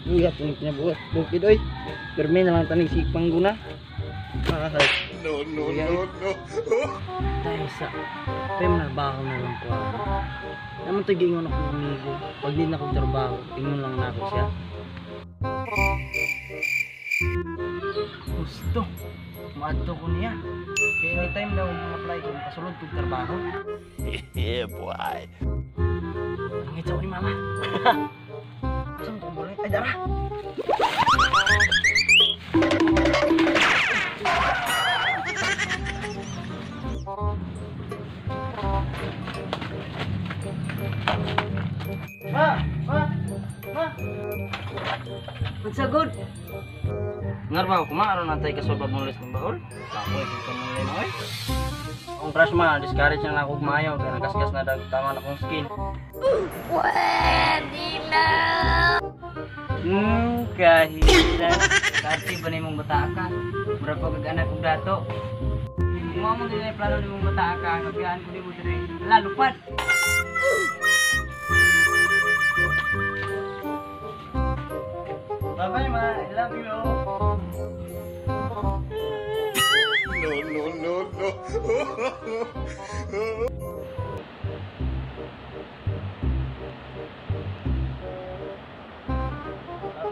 Ingat ang kinabuhat. Bukid oy. Permi na lang tanig si pangguna. Makasay. No, no, no, no. Tayo sa pem na na lang ko. Naman to giingon ako amigo. Pag di na akong trabaho, ingon lang na ako siya. Gusto. Maadto ko niya. Kaya anytime daw ma-apply ko, kasulod kong trabaho. Yeah, boy. Ang itsaw ni mama. Saan itong boleh? Ay, dara! Ma! Ma! Ma! Magsagod! Ngarbaw ko ma, aron natay kasulbad mo ng bahol. Kapoy, kung kamunlin mo eh. Ang crush ma, discourage na ako kumayo. Kaya nagasgas na dag tama na akong skin. Pwede na! Kahila. Kasi ba na imong bata ka? Mura pa kag anak kong dato. Kung mo din ay plano ni mong bata ka, gabiyaan ko nimo diri. Hala, lupad! Bye-bye ma, I love you. No, no, no, no.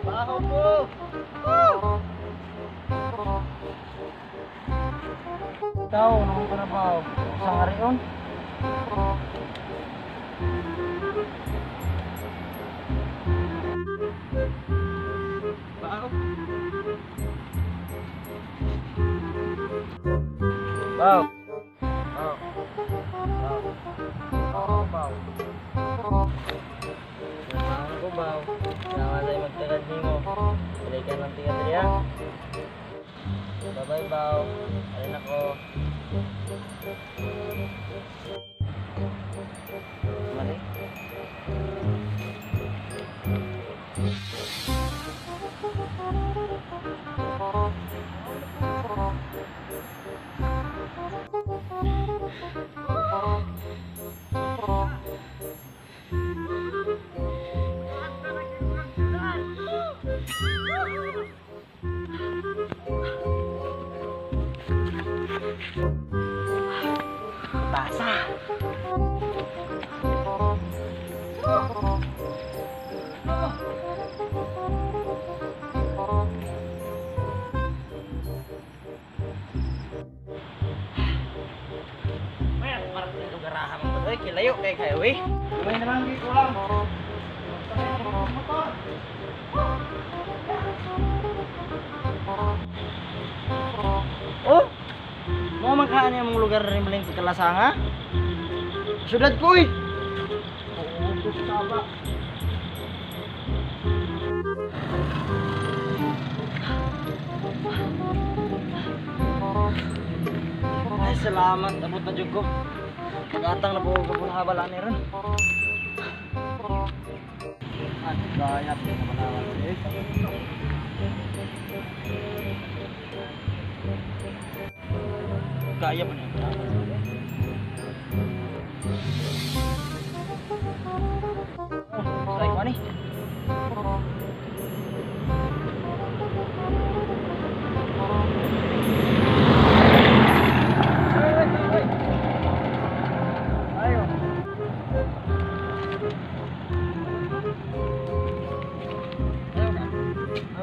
Trabaho po! Woo! Tao, nung trabaho. Sa harion. Bao. Bao. Bao. Bao. Bao. Bao. Bao ko bao. Salamat sa'yo magtagad nimo. Balikan lang tingnan diri ha. Bye-bye bao. Alin ako. Mali. Basa. May parang ito garahan mo ba? Kilayo kay kayo eh. May naman dito lang. Motor. Oh. Mo magkaan yung mong lugar rin maling pagkalasanga? Syudad ko eh. Oo, saba. Ay, salamat. Abot na jud ko. Pag-atang na po ko na habala ni ron. At kaya pa na balawan eh. Kaya pa na. Oh, ko ni. Ayo. Ayo ka.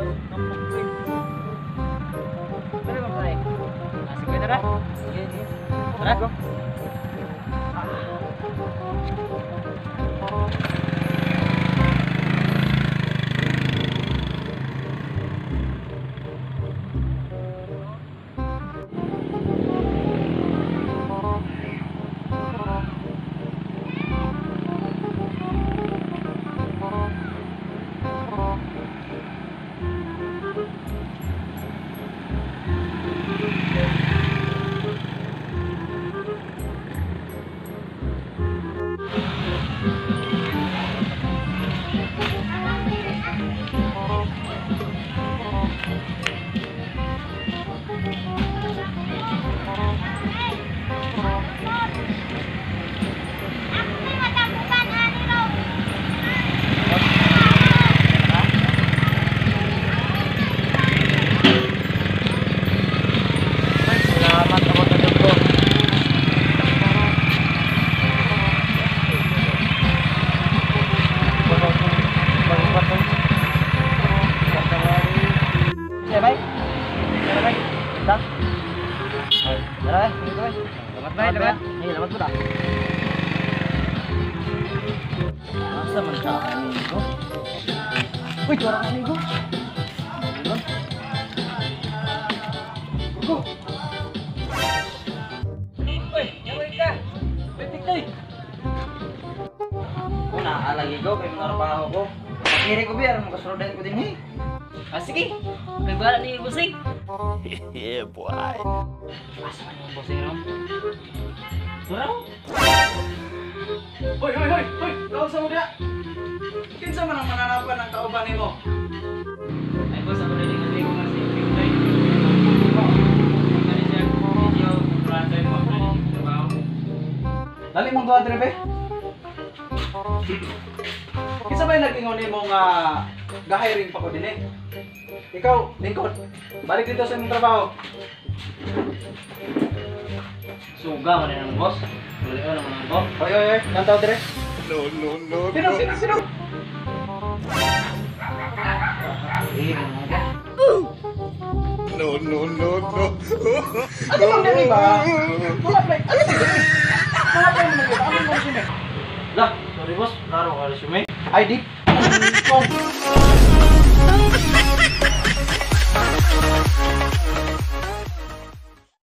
Ayo, kampung ko. Tara, bang tayo. Sige, tara. Sige, sige. Tara, go. Sulod mo ta. Asa man ka amigo? Uy, tuwara ka amigo. Go. Uy, yaway ka. Uy, Piktoy. Una, alagi ko kay mga trabaho ko. Kiri ko biar makasulod ko din eh. Ah, sige. May bahala ni Busing. Yeah, boy. Asa man yung bossing no? Tara. Hoy, hoy, hoy, hoy! Tawag sa mo diya! Kinsa man ang mananapan ng kauban nimo? Ay, boss, ako rin yung amigo nga si Piktoy. Kani siya, medyo brother mo, brother trabaho. Dali mong duha dire, be. Kinsa ba yung nag-ingon nimo nga ga-hiring pa ko dinhi? Ikaw, lingkod. Balik dito sa imong trabaho. Suga man ang boss. Dali naman ang boss. Hoy, hoy, hoy. Kantaw dire. No, no, no, Sino, no. sino, sino? Eh, mga ka. No, no, no, no. Ano bang diri ba? Mga play. Ano ba diri? Mga play mo na. Ano mo resume? Lah, sorry boss, laro ka resume. ID. Kong.